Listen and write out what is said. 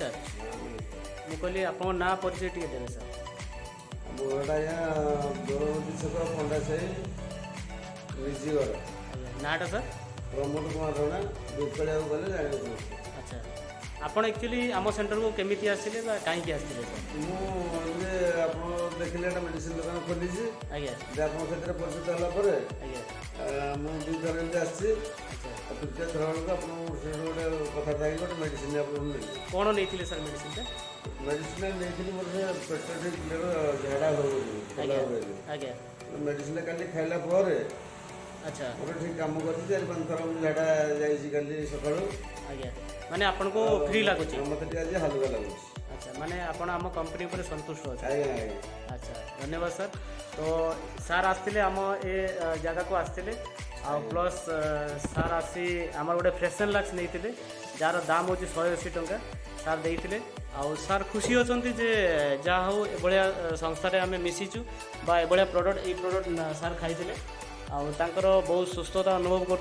ନମସ୍କାର। ମୁଁ କହିଲି, ଆପଣଙ୍କ ନାଁ ପରିଚୟ ଟିକେ ଦେବେ ସାର୍? ଆମ ଘରଟା ଆଜ୍ଞା ଦୋଳମତି ଛକ, ପଣ୍ଡାସାହି, ନିଜିଗଡ଼। ଆଜ୍ଞା, ନାଁଟା ସାର୍? ପ୍ରମୋଦ କୁମାର ରଣା। ବିକଳିଆକୁ ଗଲେ ଜାଣିବେ ସମସ୍ତେ। ଆଚ୍ଛା, ଆପଣ ଆକ୍ଚୁଆଲି ଆମ ସେଣ୍ଟରକୁ କେମିତି ଆସିଲେ ବା କାହିଁକି ଆସିଥିଲେ ସାର୍? ମୁଁ ଏମିତି ଆପଣ ଦେଖିଲେ ଏଇଟା ମେଡ଼ିସିନ ଦୋକାନ ଖୋଲିଛି ଯେ ଆପଣଙ୍କ ସେଥିରେ ପରିଚିତ ହେଲା ପରେ ମୁଁ ଦୁଇଥର ଏମିତି ଆସିଛି। ଆଉ ତୃତୀୟ ଥର ବେଳକୁ ଆପଣଙ୍କୁ ସେଠୁ ଗୋଟେ କଥାବାର୍ତ୍ତା ହେଇକି ଗୋଟେ ମେଡ଼ିସିନ ଆପଣଙ୍କୁ ନେଲି। କ'ଣ ନେଇଥିଲେ ସାର୍ ମେଡ଼ିସିନଟା? ମେଡ଼ିସିନ ନେଇଥିଲି, ମୋର ସେ ପେଟ ଟିକେ କ୍ଲିୟର ଝାଡ଼ା ହେଉନି, ଖୋଲା ହୁଏନି। ମେଡ଼ିସିନଟା କାଲି ଖାଇଲା ପରେ ମୋର ଠିକ୍ କାମ କରିଛି। ଚାରି ପାଞ୍ଚ ଥର ମୁଁ ଝାଡ଼ା ଯାଇଛି କାଲି ସକାଳୁ। ଆଜ୍ଞା, ମାନେ ଆପଣଙ୍କୁ ଫ୍ରି ଲାଗୁଛି? ମୋତେ ଟିକେ ଆଜି ହାଲୁକା ଲାଗୁଛି। ଆଚ୍ଛା, ମାନେ ଆପଣ ଆମ କମ୍ପାନୀ ଉପରେ ସନ୍ତୁଷ୍ଟ ଅଛନ୍ତି? ଆଜ୍ଞା। ଆଚ୍ଛା, ଧନ୍ୟବାଦ ସାର୍। ତ ସାର୍ ଆସିଥିଲେ, ଆମ ଏ ଜାଗାକୁ ଆସିଥିଲେ ଆଉ ପ୍ଲସ୍ ସାର୍ ଆସି ଆମର ଗୋଟେ ଫ୍ରେଶନ୍ ଲାକ୍ସ ନେଇଥିଲେ, ଯାହାର ଦାମ ହେଉଛି 180 ଟଙ୍କା। ସାର୍ ଦେଇଥିଲେ ଆଉ ସାର୍ ଖୁସି ଅଛନ୍ତି ଯେ ଯାହା ହଉ ଏଭଳିଆ ସଂସ୍ଥାରେ ଆମେ ମିଶିଛୁ ବା ଏଭଳିଆ ପ୍ରଡ଼କ୍ଟ, ଏଇ ପ୍ରଡ଼କ୍ଟ ସାର୍ ଖାଇଥିଲେ ଆଉ ତାଙ୍କର ବହୁତ ସୁସ୍ଥତା ଅନୁଭବ କରୁଛନ୍ତି।